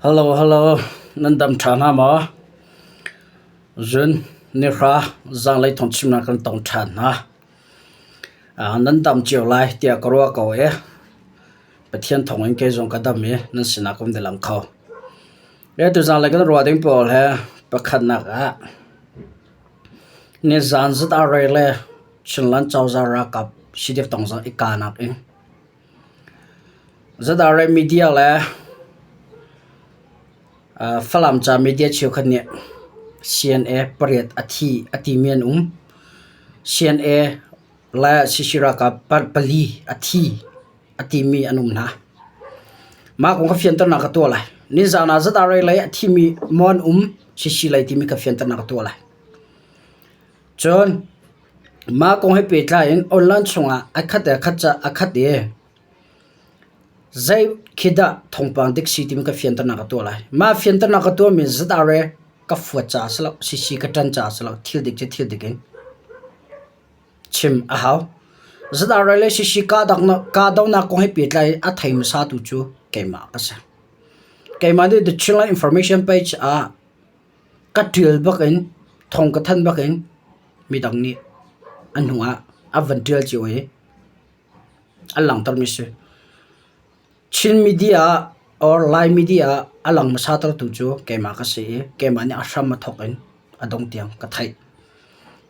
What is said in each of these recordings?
Hello, hello, nan dam ṭha hna maw? Zun nihra zaanglei thawngchimnak kan tong ṭhan hna. Nan dam cio lai tiah ka ruah ko i Pathian thawngin kei zong ka dam i nan sinah ka um ti lang kho. Atu zaanglei kan ruah ding pawl he pakhatnak ah nizaan zat ah rei le Chinland cozah ralkap CDF tongzang i kahnak in Zadar media le Falam ca media cheukhat nih CNA pariat a thi a timi an um. CNA le CC ralkap pali a thi a timi an um hna. Mah kong kha fianternak ka tuah lai. Nizaan ah Zadar lei a thimi maw an um CC lei timi kha fianternak ka tuah lai. Cun mah kong he pehtlai in online chungah a khat le khat ca a khat i zei khi dah thawngpang dik si timi ka fianternak ka tuah lai. Mah fianternak ka tuahmi ZRA ka fuat caah si lo, CC ka ṭan caah si lo, thil dik cu thil dik in chim a hau. ZRA le CC kahdohnak kong he pehtlai in a thei hmasatu cu keimah ka si. Keimah nih The Chinland Information page ah Ka ṭial bakin thawng ka thanh bakin midang nih a hnu ah a van ṭial cio i an langhtermi si. Chin media or Lai media ah a lang hmasa tertu cu keimah ka si i keimah nih a hram a thawk in a dongh tiang ka theih.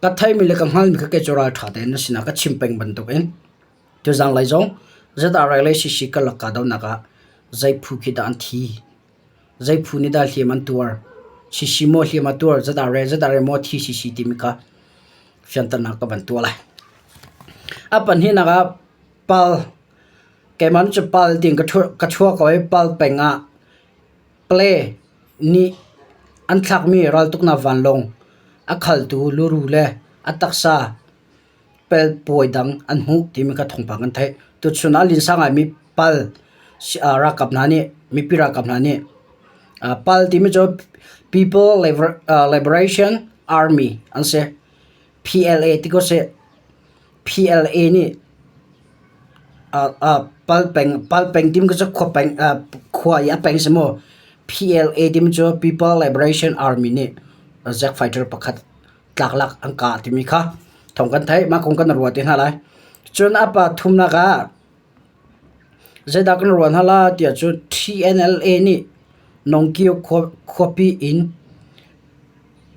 Ka theihmi le ka hngalhmi kha kei cu ralṭha tein na sinah ka chim peng bantukin tuzanglei zong ZRA le CC karlak kahdohnak ah zei phu khi dah an thi? Zei phu nih dah hliam an tuar? Sisi maw hliam a tuar? Zeidah re, zeidah re maw thi sisi timi kha fianternak ka van tuah lai. A pahnihnak ah pal keimah nih cun pal tiin ka chuah ko i pal peng ah pale nih an thlakmi raltuknak vanlawng a khaltu luru le a taksa pelpawi dang an hmuh timi kha thawngpang kan theih. Tuchun ah linsa ngaimi pal ralkap hna nih mipi ralkap hna nih pal timi cu People Liberation Army an si. PLA ti ko seh. PLA nih pal peng pal peng timi cu khua peng khua i a peng si mu. PLA timi cu People Liberation Army nih jet fighter pakhat tlaklak an kah timi kha thawng kan theih. Mah kong kan ruah te hna lai. Cun a pa thumnak ah zeidah kan ruah hna la tiah cun TNLA nih Nongkio khuapi in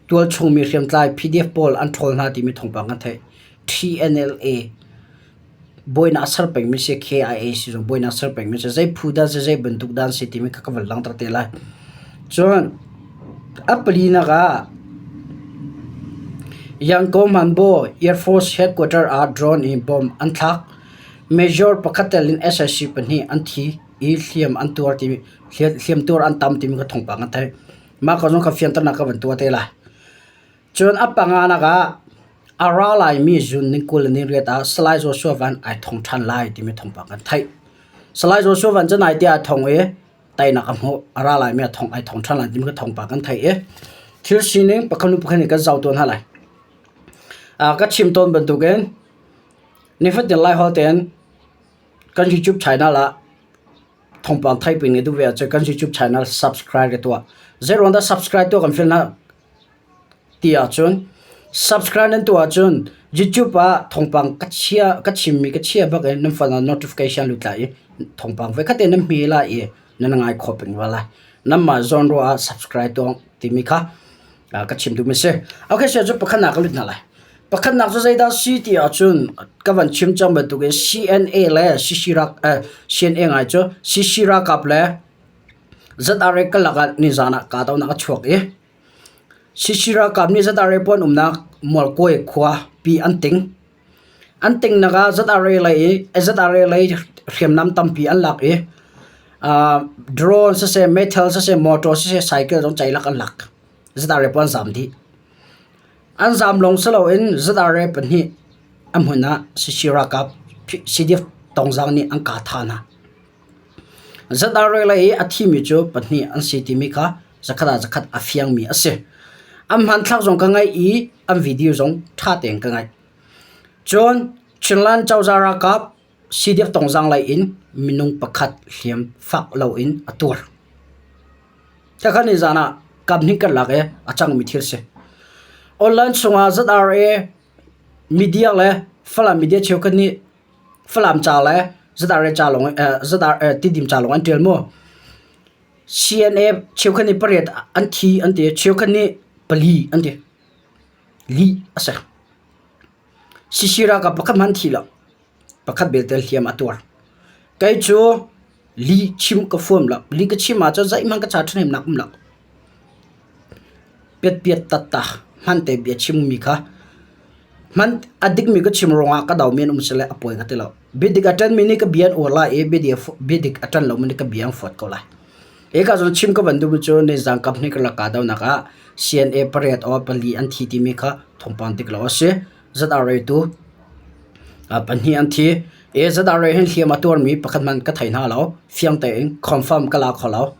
tualchungmi hriamtlai PDF pawl an ṭhawl hna timi thawngpang kan theih. TNLA buainak a ser pengmi si KIA si zong buainak a ser pengmi si zei phu dah si zei bantuk dah an si timi kha ka van langhter te lai. Cun a palinak ah Yangon Manbo Air Force headquarter ah drone in bomb an thlak. Major pakhat tel in SAC pahnih an thi i hliam an tuar timi hliam tuar an tam timi kha thawngpang an theih. Mah ko zong kha fianternak ka van tuah te lai. Cun a panganak ah a ra laimi zun ning 20 le ni riat ah Salai Joshua Van ai thong ṭhan lai timi thawngpang kan theih. Salai Joshua Van cu nai te ah thong i teinak a hmuh. A ra laimi a thong ai thong ṭhan lai timi ka thawngpang kan theih i thil sining pakhat hnu pakhat in kan zoh tawn hna lai. Ka chim tawn bantukin nifatin Laiholh tein kan YouTube channel ah thawngpang theih peng nih duh ve ahcun kan YouTube channel subscribe ka tuah. Zeiruang dah subscribe tuah kan fial hna? Ti ahcun subscribe nan tuah ahcun YouTube ah thawngpang ka chia ka chimmi ka chia bak in nan phone ah notification lut lai i thawngpang voikhat te nan hme lai i nan ngai kho peng rua lai. Nanmah zawn ruah ah subscribe tuah timi kha ka chim duhmi si. Okay, sia cu pakhatnak ka lut hna lai. Pakhatnak cu zeidah si ti ahcun ka van chim cang bantukin CNA le CC rak eh, CNA ngai cu CC ralkap le ZRA ka lakah nizan ah kahdohnak a chuak i CC ralkap nih ZRA pawl an umnak Mualkawi khua pi an ting. An tingnak ah ZRA lei i ZRA lei hriamnam tampi an lak i drone siseh, meithal siseh, motor siseh, cycle zong ceilak an lak. ZRA pawl an zaam dih. An zaam lawng si loin ZRA pahnih a hmun ah CC ralkap CDF tongzaang nih an kah thah hna. ZRA lei i a thimi cu pahnih an si timi kha zakhat ah zakhat a fiangmi a si. An hmanthlak zong ka ngaih i an video zong ṭha tein ka ngaih. Cun Chinland cozah ralkap CDF tongzaang lei in minung pakhat hliam fak loin a tuar. Khakha nizan ah kam hnih kan lak i a cangmi thil si. Online chungah ZRA media le Falam media cheukhat nih Falam ca le ZRA ca lawng ZRA Tidim ca lawng an ṭial mu. CNA cheukhat nih pariat an thi an ti, cheukhat nih pali an ti. Lih a si. CC ralkap pakhat hmanh an thi lo. Pakhat belte hliam a tuar. Kei cu lih chim ka fuam lo. Lih ka chim ahcun zeihmanh ka ca ṭhahnemnak um lo. Piatpiat tatta hmante bia chimmi kha hman a dikmi ka chim ruangah ka domi an um sile a pawi ka ti lo. Biadik a ṭanmi nih ka bia an uar lai i biadik a ṭan lomi nih ka bia an fuat ko lai. Hika zawn chim ka van duhmi cu nizaan kaphnih karlak kahdohnak ah CNA pariat or pali an thi timi kha thawngpang dik lo a si. ZRA tu pahnih an thi. I ZRA hin hliam a tuarmi pakhat hmanh ka thei hna lo. Fiang tein confirm ka la kho lo.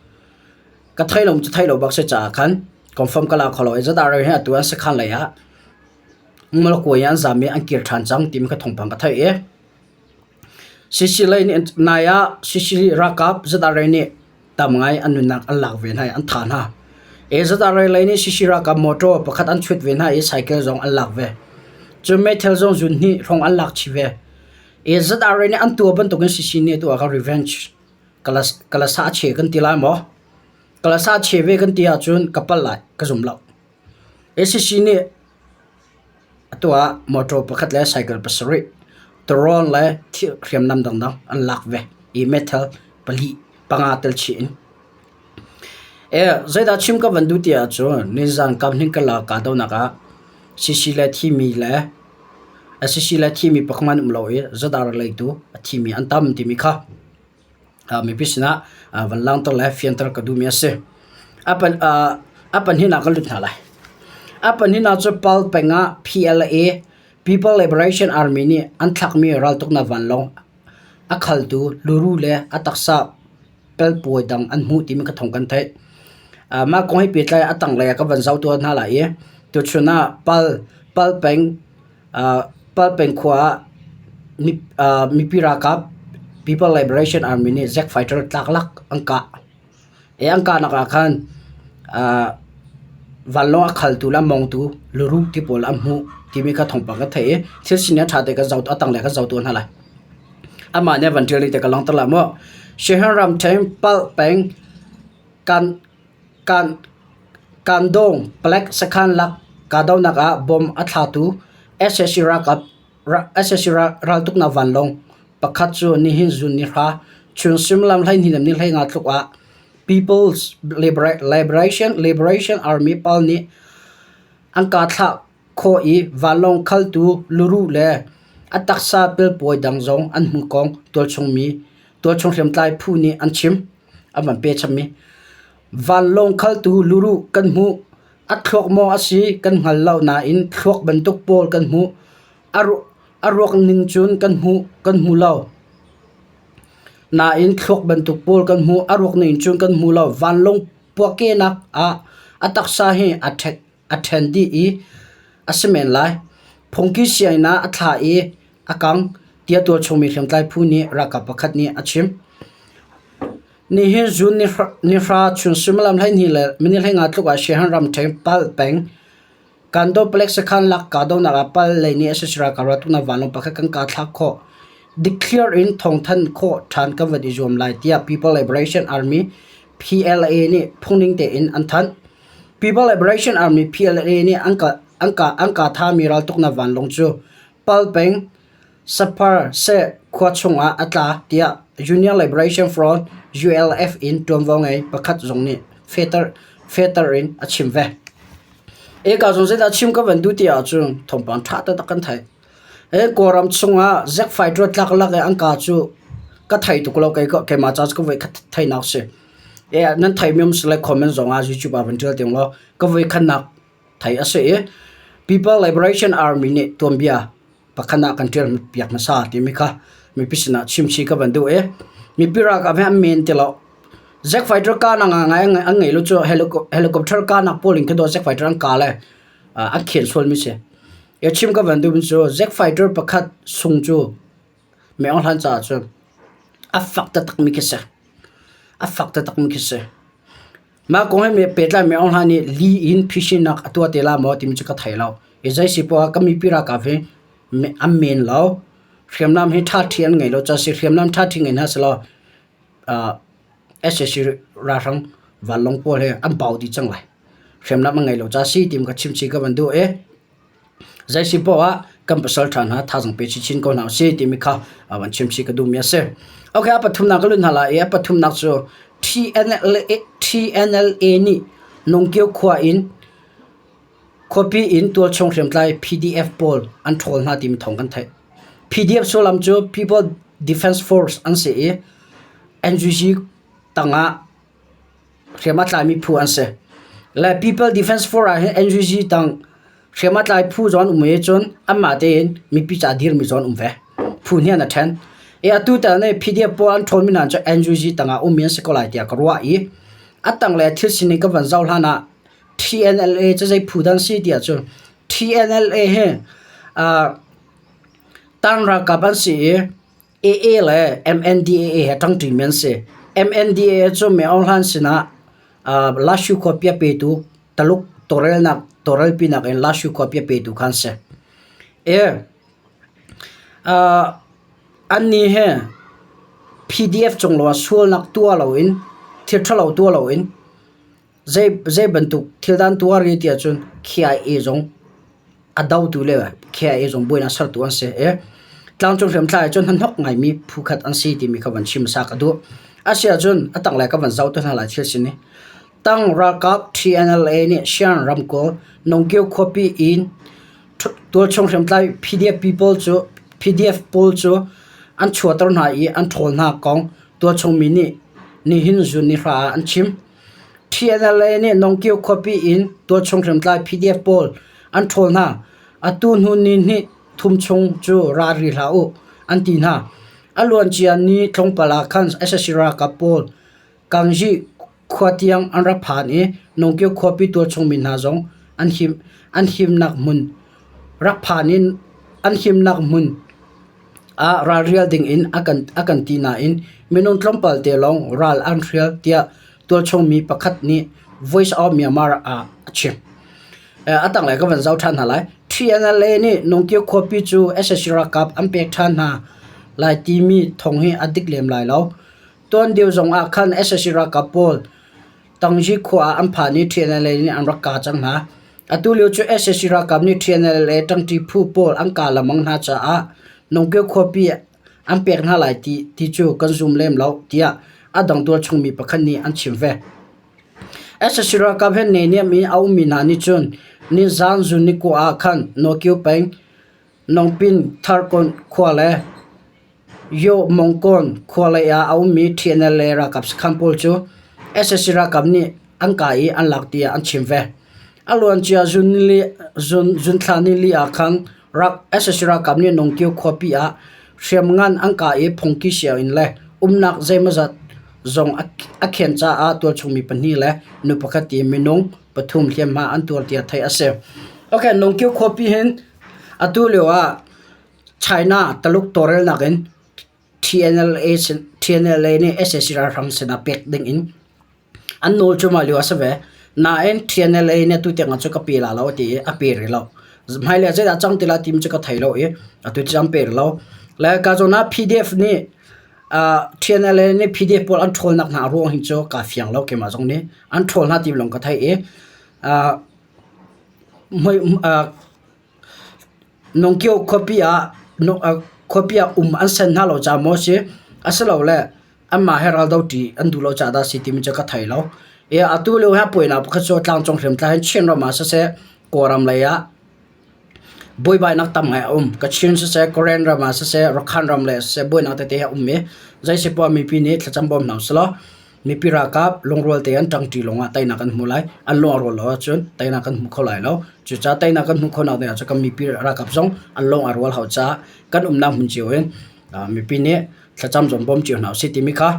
Ka thei lo cu thei lo bak si caah khan confirm ka la kho lo i ZRA hin atu an sakhan lei ah Malkuai an zam i an kir ṭhan cang timi kha thawngpang ka theih i CC lei nih nai ah CC ralkap ZRA nih tam ngai an nunnak an lak ve hna i an thah hna. I ZRA lei nih CC ralkap motor pakhat an chut ve hna i cycle zong an lak ve. Cun meithal zong zun hnih hrawng an lak chih ve. I ZRA nih an tuah bantukin CC nih atu ah khan revenge kala sa che kan ti lai maw? Kala sa che ve kan ti ahcun ka palh lai ka zum lo. ACC nih atu ah motor pakhat le cycle pasarih tarawn le hriamnam dangdang an lak ve i meithal pali panga tel chih in. Zeidah chim ka van duh ti ahcun nizan kam hnin ka lak kahdohnak ah CC le thimi le CC le thimi pakhat an um lo i zadar lei tu a thimi an tam timi kha mipi sinah van langhter le fianter ka duhmi a si. A pahnihnak kan lut hna lai. A pahnihnak cu Pal peng ah PLA People Liberation Army nih an thlakmi raltuknak vanlawng a khaltu luru le a taksa pelpawi dang an hmuh timi ka thawng kan theih. Mah kong he pehtlai a tanglei ah ka van zoh tuah hna lai i tuchun ah Pal Pal peng Palpeng khua ah mipi ralkap People Liberation Army nih Jet fighter tlaklak an kah. I an kahnak ah khan vanlawng a khaltu le a mongtu luruh ti pawl an hmuh timi kha thawngpang kan theih i thil sining a ṭha te kan zoh a tanglei kan zoh tuah hna lai. Amah nih a van ṭial ning te ka langhter lai maw. Shehan ramṭhen Palpeng kan Kandong palek sakhan lak kahdohnak ah bomb a thlatu sac raltuknak vanlawng pakhat cu nihin June ni hra chun suimilam 12 le 15 tluk ah People's Liberation Army pal nih an kah thlah khawh i vanlawng khaltu luruh le a taksa pelpawi dang zong an hmuh kong tualchung hriamtlai phu nih an chim. An van pechammi vanlawng khaltu luruh kan hmuh. A thluak maw a si kan hngal lo nain thluak bantuk pawl kan hmuh. A ruak ning cun kan hmuh kan hmu lo. Nain thluak bantuk pawl kan hmuh. A ruak ning cun kan hmu lo. Vanlawng puahkehnak ah a taksa hi a ṭhek a ṭhen dih i a si men lai. Phungki sianginn ah a thla i a kang tiah tualchungmi hriamtlai phu nih ralkap pakhat nih a chim. Nihin June ni hra chun suimilam 12 le minute 15 tluk ah Shehan ramṭhen Pal peng Kando palek sakhan lak kahdohnak ah pal lei nih sac ralkap raltuknak vanlawng pakhat kan kah thlak khawh. Dikthliar in thawngthanh khawh ṭhan kan van i zuam lai tiah People Liberation Army PLA nih phungning tein an thanh. People Liberation Army PLA nih an ka an ka an kah thami raltuknak vanlawng cu Pal peng Sapar seh khua chungah a tla tiah Union Liberation Front ULF in ṭuanvo ngei pakhat zong nih fehter fehter in a chim ve. Eka zong zeidah chim ka van duh ti ahcun thawngpang ṭha taktak kan theih. He Kawlram chungah Zack fighter tlak lak i an ka cu ka thei tuk lo kei keimah ca cu ka voi khat theihnak si. E nan theimi um si le comment zong ah YouTube ah van ṭial tiang law ka voi khatnak thei a si i People Liberation Army nih tuanbia pakhat ah kan ṭial piak hmasa timi kha mipi sinah chimchih ka van duh i mipi ralkap he an men ti lo. Jet fighter kahnak ngai an ngei lo cu helicopter kahnak pawl in kha dawh jet fighter an kah le an khen sualmi si. I chim ka van duhmi cu jet fighter pakhat sung cu Mei Aung Hlaing caah cun a fak taktakmi khi si. A fak taktakmi khi si. Mah kong he pehtlai mi Aung Hlaing nih li in phisinnak a tuah te la maw timi cu ka thei lo. I zei si poah kan mipi ralkap hi an men lo. Hriamnam hi ṭhaṭhi an ngei lo ca si hriamnam ṭhaṭhi ngei hna selaw sac ralhrang vanlawng pawl hi an bau dih cang lai. Hriamnam an ngei lo ca si timi kha chimchih ka van duh i Zeisi paoh ah kan pasal ṭha hna thazaang pe chinchin ko hna usih timi kha van chimchih ka duhmi a si. Okay, a pathumnak ka lut hna lai i a pathumnak cu TNLA, TNLA nih Nungkio khua in khuapi in tualchung hriamtlai PDF pawl an ṭhawl hna timi thawng kan theih. PDF sullam cu People Defense Force an si i NUG tangah hriam a tlaimi phu an si. Le People Defense Force ah hin NUG tang hriam a tlai phu zong an um i cun anmah tein mipi ca dirmi zong an um ve. Phu hnih an a ṭhen. I atu tal nih PDF pawl an ṭhawnmi hna cu NUG tangah ummi an si ko lai tiah ka ruah i a tang le thil sining ka van zoh hlan ah TNLA cu zei phu dah an si tiah cun TNLA hi uh, tang ralkap an si i AA le MNDAA he ṭangṭimi an si. MNDAA cu Min Aung Hlaing sinah Lashu khua pia petu Taluk tawlrelnak tawlrelpinak in Lashu khua pia petu kha an si. I annih hi PDF cung lawngah sualnak tuah loin thil ṭhalo tuah loin Zei bantuk thil dah an tuar i tiah cun KIA zong a dotu le KIA zong buainak sertu an si i tlangcung hriamtlai cun hnahnok ngaimi phu khat an si timi kha van chim hmasa ka duh. Asiahcun a tanglei ka van zoh te hna lai thil sin i tang ralkap TNLA nih Shan ramkulh Nongkio khuapi in tualchung hriamtlai PDF pawl cu PDF pawl cu an chuahter hna i an ṭhawl hna kong tualchung mi nih nihin zun nihra ah an chim. TNLA nih Nongkio khuapi in tualchung hriamtlai PDF pawl an ṭhawl hna. Atu hnu nihnih thum chung cu ra rih hlah u an ti hna. A luancia ni tlawmpal ah khan sac ralkap pawl Kangyi khua tiang an rak phan i Nongkio khuapi tualchung mi hna zong an him an himnak hmun rak phan in an himnak hmun ah ralrial dingin a kan a kan ti nain minung tlawmpal te lawng ral an hrial tiah tualchung mi pakhat nih Voice of Myanmar ah a chim. A tanglei ka van zoh ṭhan hna lai. TNLA nih Nungkio khuapi cu sac ralkap an pek ṭhan hna lai timi thawng hi a dik lem lai lo. Tuan deuh zong ah khan sac ralkap pawl Tangzi khua ah an phan i TNLA nih an rak kah cang hna. Atu lio cu sac ralkap nih TNLA ṭangṭi phu pawl an kah lengmang hna caah Nungkio khuapi an pek hna lai ti, ti cu kan zum lem lo tiah a dang tualchung mi pakhat nih an chim ve. Sac ralkap he naihniam in a ummi hna nih cun nizaan zun nikua ah khan Nawkio peng Nongpin Tharkon khua le Yaw Mongkawn khua lei ah a ummi TNLA ralkap sakhan pawl cu sac ralkap nih an kah i an lak tiah an chim ve. A luancia zunthla nili ah khan sac ralkap nih Nongkio khuapi ah hriamngan an kah i phungki sianginn le umnak zeimawzat zong a khen caah tualchung mi pahnih le nu pakhat ti minung pathum hliamhma an tuar tiah theih a si. Okay, Nongkio khuapi hin atu lio ah China Taluk tawlrelnak in TNLA, TNLA nih sac ralhrang sinah pek ding in an nawl cuahmah lio a si ve. Nain TNLA nih atu tiang ah cu ka pe la lo a ti i a pe rih lo. Hmailei ah zeidah cang ti lai timi cu ka thei lo i atu cu an pe rih lo. Le ka zawn ah PDF nih uh, TNLA nih PDF pawl an ṭhawlnak hna a ruang hi cu kaa fiang lo keimah zong nih. An ṭhawl hna ti lawng ka theih i uh, uh, Nongkio khuapi ah khuapi ah um an sen hna lo caah maw a si, asilole anmah he raldo ṭi an duh lo caah dah a si timi cu ka thei lo. I atu lio hi puainak pakhat cu tlangcung hriamtlai hin Chinram ah siseh, Kawlram lei ah buaibainak tam ngai a um. Kachin siseh, Karen ram ah siseh, Rakhine ram lei ah siseh buainak tete hi a um i zeisipoah mipi nih thlacam bawm hna usilaw Mipi ralkap lungrual tein an ṭangṭi lawngah teinak an hmu lai. An lung a rual lo ahcun teinak kan hmu kho lai lo. Cucaah teinak kan hmuh khawhnak ding ahcun kan mipi ralkap zong an lung a rual hau caah kan umnak hmun cio in mipi nih thlacam zong bawm cio hna usih timi kha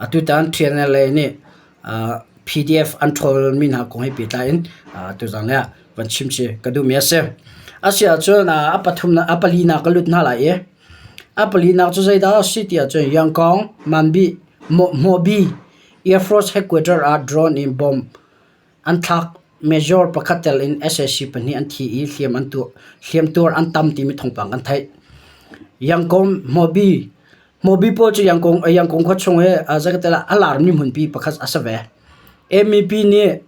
atutan TNLA nih PDF an ṭhawlmi hna kong he pehtlai in tuzan ah van chim ci ka duhmi a si. Asiahcun a pathumnak a palinak ka lut hna lai i A palinak cu zeidah a si ti ahcun Yangkong, Manbi, Hmawbi. Air Force headquarter ah drone in bomb an thlak. Major pakhat tel in sac pahnih an thi i hliamtuar an tam timi thawngpang kan theih. Yangon Hmawbi Hmawbi pawl cu Yangon khuachung hi zeikatel ah a larmi hmunpi pakhat a si ve. MEP nih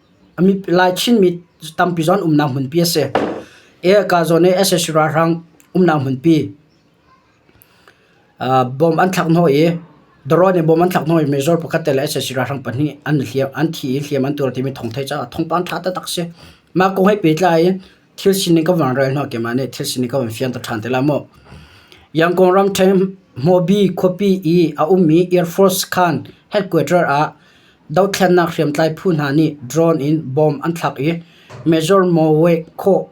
Lai Chinmi tampi zong an umnak hmunpi a si. Ka zawn i sac ralhrang umnak hmunpi. Bom an thlak hnawh i drone in bom an thlak hnawh i major pakhat te le sac ralhrang pahnih an hliam an thi i hliam an tuar timi thawng theih caah thawngpang ṭha taktak a si. Mah kong he pehtlai in thil sining ka van rel hna keimah nih thil sining ka van fianter ṭhan te lai mu. Yangon ramṭhen Hmawbi khuapi i a ummi Air Force khan headquarter ah dothlennak hriamtlai phu hna nih drone in bom an thlak i Major Moe Khaw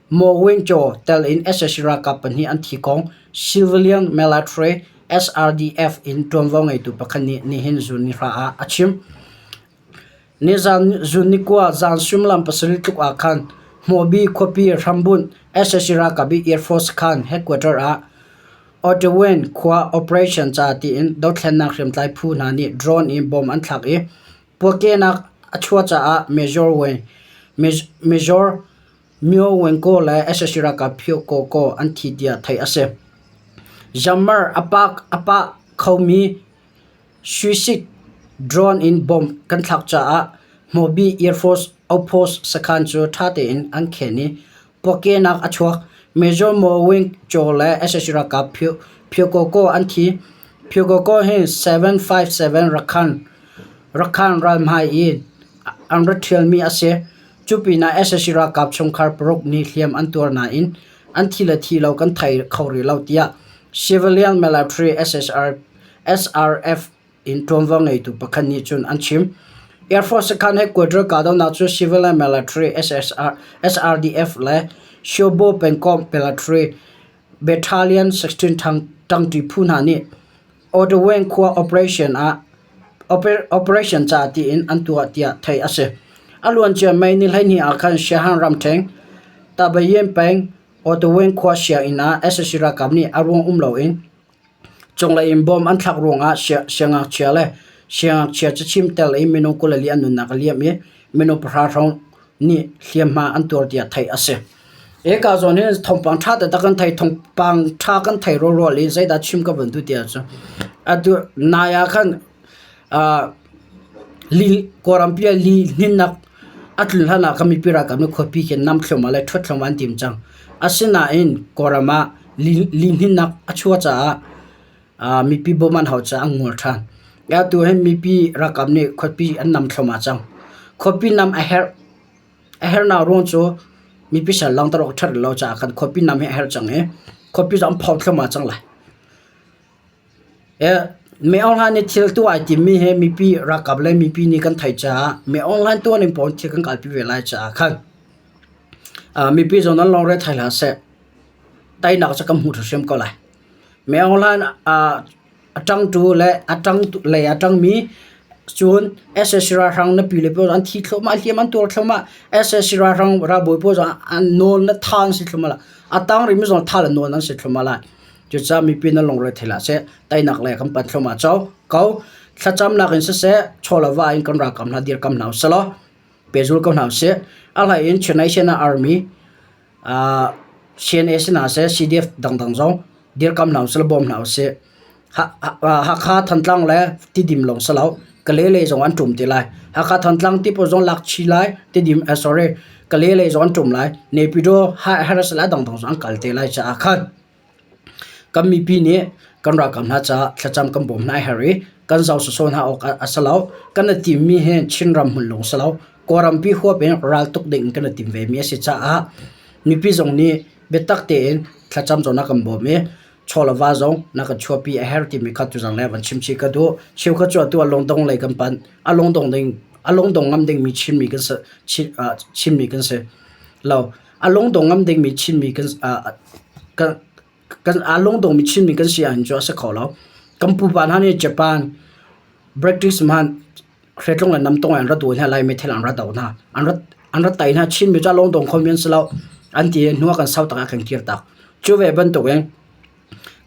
Maw Win Kyaw tel in sac ralkap pahnih an thi kong Civilian Military SRDF in ṭuanvo ngeitu pakhat nih nihin June nihra ah a chim. Nizan June nikua zan suimilam pasarih tluk ah khan Hmawbi khuapi hrambunh sac ralkap i Air Force khan headquarter ah Ottawa khua operation ca tiin dothlennak hriamtlai phu hna nih drone in bomb an thlak i puakehnak a chuah caah Major Wayne Major Myo Win Ko le sac ralkap Phyo Ko Ko an thi tiah theih a si. Jammer a pah khomi suicide drone in bomb kan thlak caah Hmawbi Air Force outpost sakhan cu ṭha tein an khen i puakehnak a chuak. Major Mo Win Kyaw le sac ralkap Phyo Ko Ko an thi. Phyo Ko Ko hi 757 Rakhan Rakhan ralhmai i an ra ṭhialmi a si. Cu pinah sac ralkap chungkhar paruk nih hliam an tuar nain an thi le thi lo kan thei kho rih lo tiah Civilian Military SRF in ṭuanvo ngeitu pakhat nih cun an chim. Air Force sakhan headquarter kahdohnak cu Civilian Military SRDF le Shiobo pengkomh Military Battalion 16 ṭangṭi phu hna nih Ottawa khua operation ah operation ca tiin an tuah tiah theih a si. A luancia May ni 12 ah khan Siahan ramṭhen Tabayin peng Ottawa khua sianginn ah sac ralkap nih a ruang um loin cunglei in bomb an thlak ruangah siangngakchia le siangngakchia cachim tel in minung 24 an nunnak a liam i minung pahra hrawng nih hliamhma an tuar tiah theih a si. Hika zawn hin thawngpang ṭha taktak kan thei. Thawngpang ṭha kan thei rualrual i zeidah chim ka van duh ti ahcun atu nai ah khan li Kawlrampi ah li hninnak a tlun hlan ah khan mipi ralkap nih khuapi khi nam thluahmah le ṭhuat thluahmah an tim cang. Asinain Kawlram ah li hninnak a chuah caah mipi bawmh an hau caah an ngol ṭhan. Atu hin mipi ralkap nih khuapi an nam thluahmah cang. Khuapi nam a herh. A herhnak ruang cu mipi sal langhter awk ṭhat lo caah khan khuapi nam hi a herh cang i khuapi cu an phawt thluahmah cang lai. Mei Aung Hlaing nih thil tuah ai timmi hi mipi ralkap le mipi nih kan theih caah Mei Aung Hlaing tuah ning paoh in thil kan kalpi ve lai caah khan mipi zong nan lungre thai hlah seh. Teinak cu kan hmuh hrimhrim ko lai. Mei Aung Hlaing a ṭangtu le a ṭang lei a ṭangmi cun sac ralhrang na pi le pawl an thi thluahmah hliam an tuar thluahmah sac ralhrang ralbawi pawl zong an nawl na tha an si thluahmah lai a tang rihmi zong tha le nawl an si thluahmah lai cucaah mipi nan lungre thei hlah seh teinak lei kan panh thluahmah cho ko thlacamnak in siseh chaw le va in kan ralkap hna dirkam hna usih law pehzul ko hna usih a hlei in Chin Nation Army CNA si hna seh, CDF dangdang zong dirkam hna usih law bawm hna usih. Hakha, Thantlang le Tidim lawng si lo, Kalay lei zong an ṭum ti lai. Hakha, Thantlang ti pawl zong lak chih lai, Tidim, sorry, Kalay lei zong an ṭum lai. Naypyidaw, Harris le a dangdang zong an kal te lai caah khan Kan mipi nih kan ralkap hna caah thlacam kan bawm hna a herh i kan zoh sawsawh hna awk a si lo. Kan i timmi hi Chinram hmun lawng si lo, Kawlrampi huap in raltuk ding in kan i tim vemi a si caah mipi zong nih biatak tein thlacam zong na kan bawm i chaw le va zong na kan chuahpi a herh timi kha tuzang le van chim chih ka duh. Cheukhat cu atu ah lungdong lei kan panh. A lungdong ding a lungdong ngam dingmi Chinmi kan si Chinmi kan si lo. A lungdong ngam dingmi Chinmi kan kan kan aa lungdongmi Chinmi kan si ahhin cu a si kho lo. Kan pupa hna nih Japan, British hmanh hreitlung le namtong in an ra dawi hna, Laimi thil an ra do hna. An ra an ra tei hna. Chinmi cu a lungdong khomi an si lo. An ti i hnu ah kan sau tak ah kan kir tak. Cu ve bantukin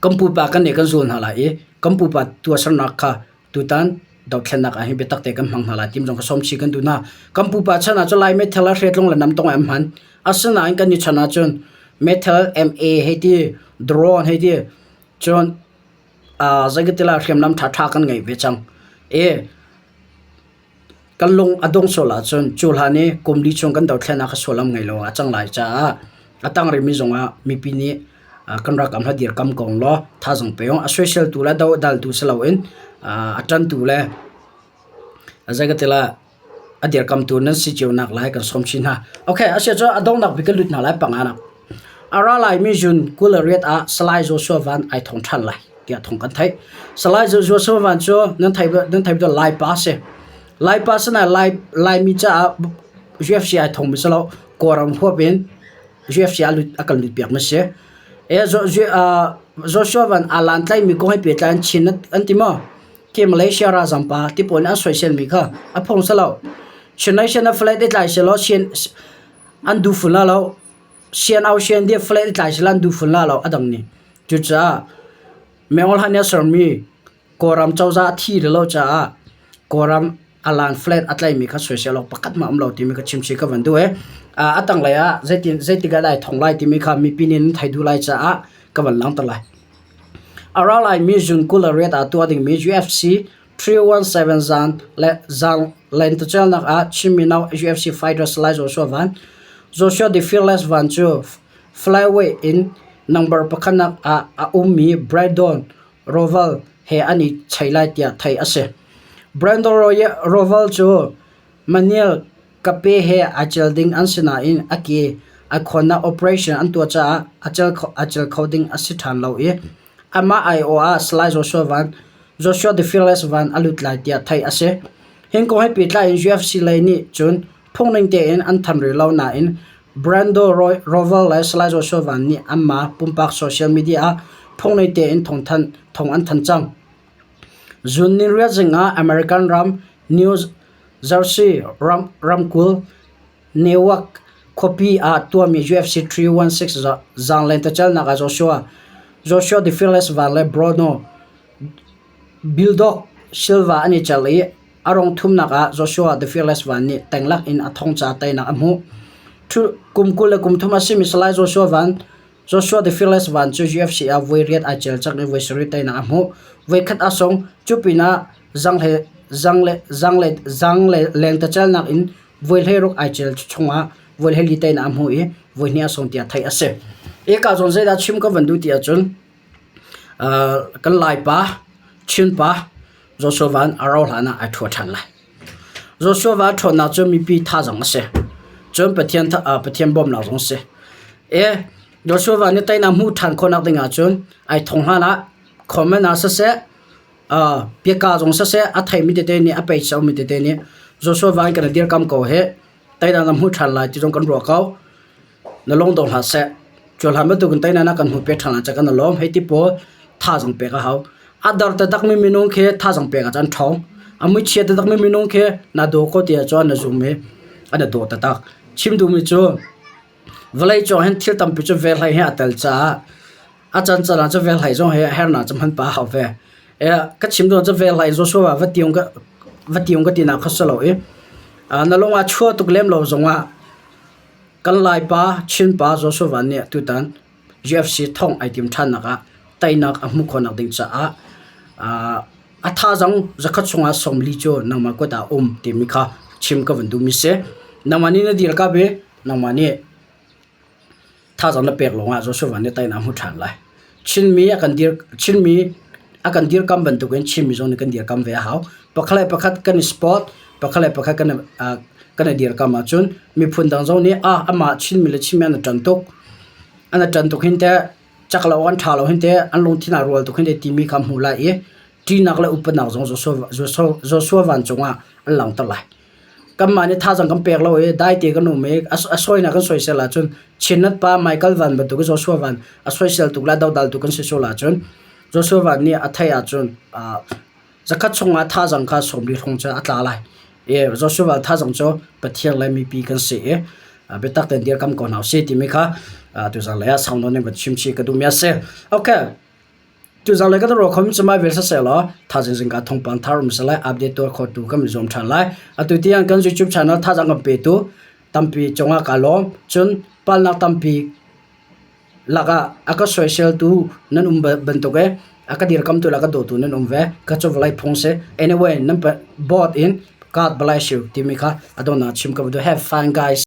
kan pupa kan nih kan zul hna lai i kan pupa tuahsernak kha tutan Dothlennak ah hin biatak te kan hmang hna lai tim zong ka sawm chih kan duh hna. Kan pupa chan ah cun Lai meithal ah hretlung le namtong an hman. Asinain kan ni chan ah cun meithal MA hei ti, drone hei ti, cun zeikatila hriamnam ṭhaṭha kan ngei ve cang. I kan lung a dong sual ahcun cu hlan i kum li chung kan dothlennak kha sullam ngei lo ah a cang lai caah a tang rihmi zongah mipi nih kan ralkap hna dirkam ko law thazaang pe u. A soiseltu le dohdaltu si loin a ṭantu le zeikatila a dirkamtu nan si cio nak lai kan sawm chin hna. Okay, a si cu a donghnak bik kan lut hna lai panganak. A ra laimi June 28 ah Salai Joshua Van ai thong ṭhan lai tiah thong kan theih. Salai Joshua Van cu nan thei nan thei betul Lai pa si. Lai pa sinah Lai Laimi caah UFC ai thong mi si lo. Kawlram huap in UFC a lut a kan lut piak mi si. E Joshua Van aa lan tlaimi kong he pehtlai in Chin an ti maw? Khi Malaysia ralzam pa ti pawl nih an soisel mi kha a phung si lo. Chin nation na flag i tlai selaw Chin an duh fun la lo. Sian au sian dia flag i tlai selaw an duh fun la lo a dang nih. Cucaah Mengol han nih a sermi Kawlram cozah a thi lo caah Kawlram alan flag a tlaimi kha soisel awk pakhat hmanh a um lo timi kha chimchih ka van duh i a tanglei ah zeitin zeitik ah dah ai thong lai timi kha mipi nih nan theih duh lai caah ka van langhter lai. A ra laimi June 28 ah tuah dingmi UFC 317 zan le zan lentecelnak ah Chin mino UFC fighter Salai Joshua Van Joshua the Fearless Van cu flyweight in number pakhatnak ah a ummi Brandon Royval he an i chei lai tiah theih a si. Brandon Royval cu Manil Kape he aa cel ding an si nain a ke a khawnnak operation an tuah caah a cel kho ding a si ṭhan lo i amah aiawh ah Salai Joshua Van Joshua the Fearless Van a lut lai tiah theih a si. Hi kong he pehtlai in UFC lei nih cun phungning tein an thanh rih lo nain Brando Royval le Salai Joshua Van nih anmah pumpak social media ah phungning tein thawng an thanh cang. Zun niriat zing ah American ram New Jersey ramkulh Newark khuapi ah tuahmi UFC 316 zaanglentacelnak ah Joshua Joshua The Fearless Van le Bruno Bulldog Silva an i cel i a rong thumnak ah Joshua The Fearless Van nih tenglak in a thongca teinak a hmuh. Kum 20 le kum thum a simi Salai Joshua Van Joshua The Fearless Van cu UFC ah voi riat ai cel cang i voi sarih teinak a hmuh. Voikhat a sung. Cu pinah zangle zangle zangle zangle lengtecelnak in voi hleiruk ai cel chungah voi hleili teinak a hmuh i voi hnih a sung tiah theih a si. Eka zawn zeidah chim ka van duh ti ahcun kan Laipa, Chinpa Joshua Van a rauh hlan ah ai ṭhua ṭhan lai. Joshua Van ṭhawnnak cu mipi thazaang a si. Cun Pathian Pathian bawmhnak zong a si. E Joshua Van nih teinak hmuh ṭhan khawhnak ding ahcun ai thong hlan ah comment ah siseh biaka zong siseh a theimi tete nih a pei mi tete nih Joshua Van kan i dirkam ko hi teinak na hmu ṭhan lai ti zong kan ruah ko. Na lung dong hlah seh. Cu hlan bantukin teinak na kan hmuh pek ṭhan ah kan i lawm. Hei ti pawl thazaang pek a hau. A dar taktakmi minung khi thazaang pek ah cun ṭhawng. A muichia taktakmi minung khi na daw ko ti ahcun na zum i an i daw taktak. Chim duhmi cu vawlei cung hin thil tampi cu velhlei he aa tel caah a cancan ah cu velhlei zong hi hernak cu hman pah a hau ve. Ka chim duh cu velhlei Joshua va tiung ka va tiung ka tinak kha si lo i na lung ah chua tuk lem lo zongah Kan Laipa, Chinpa Joshua Van nih tutan UFC thongh ai tim ṭhannak ah teinak a hmuh khawhnak ding caah a thazaang zakhat chungah 40 cu nangmah kut ah um timi kha chim ka van duhmi si. Nangmah nih na dirkamh i nangmah nih thazaang na pek lawngah Joshua Van nih teinak a hmu ṭhan lai. Chinmi a kan dir Chinmi a kan dirkamh bantukin Chinmi zong nih kan dirkamh ve a hau. Pakhat le pakhat kan i support, pakhat le pakhat kan i kan i dirkamh ahcun miphun dang zong nih ah amah Chinmi le Chinmi an i ṭan tuk. An i ṭan tuk hin teh cak lo an ṭha lo hin teh an lungthin aa rual tuk hin teh timi kha hmuh lai i ṭihnak le upatnak zong Joshua Joshua Joshua vancung ah an langhter lai. Kanmah nih thazaang kan pek lo i daite kan um i a sawinak kan soisel ahcun Chinnet pa Michael Van bantuk i Joshua Van a soisel tuk le a dodal tuk kan si sual ahcun Joshua Van nih a theih ahcun zakhat chungah thazaang kha 40 hrawng cu a tla lai. I Joshua Van thazaang cu Pathian le mipi kan si i biatak tein dirkam ko hna usih timi kha tuzan lei ah sau nawn in van chim chih ka duhmi a si. Okay. Tuzang le kan ro khom cumai vel saseh law thazing zingka thawngpang thar um salai update tuah kho tu kan zuam than lai. Atu tiang kan YouTube channel thazang kan pe tu tampi cungah ka lawm. Cun palnak tampi lakah a ka soiseltu nan um bantuk e a ka dirkamtu le a ka dawtu nan um ve. Ka cu vawlei phung si. Anyway, nan board in God bless you timi kha a donghnak chim ka duh. Have fun guys.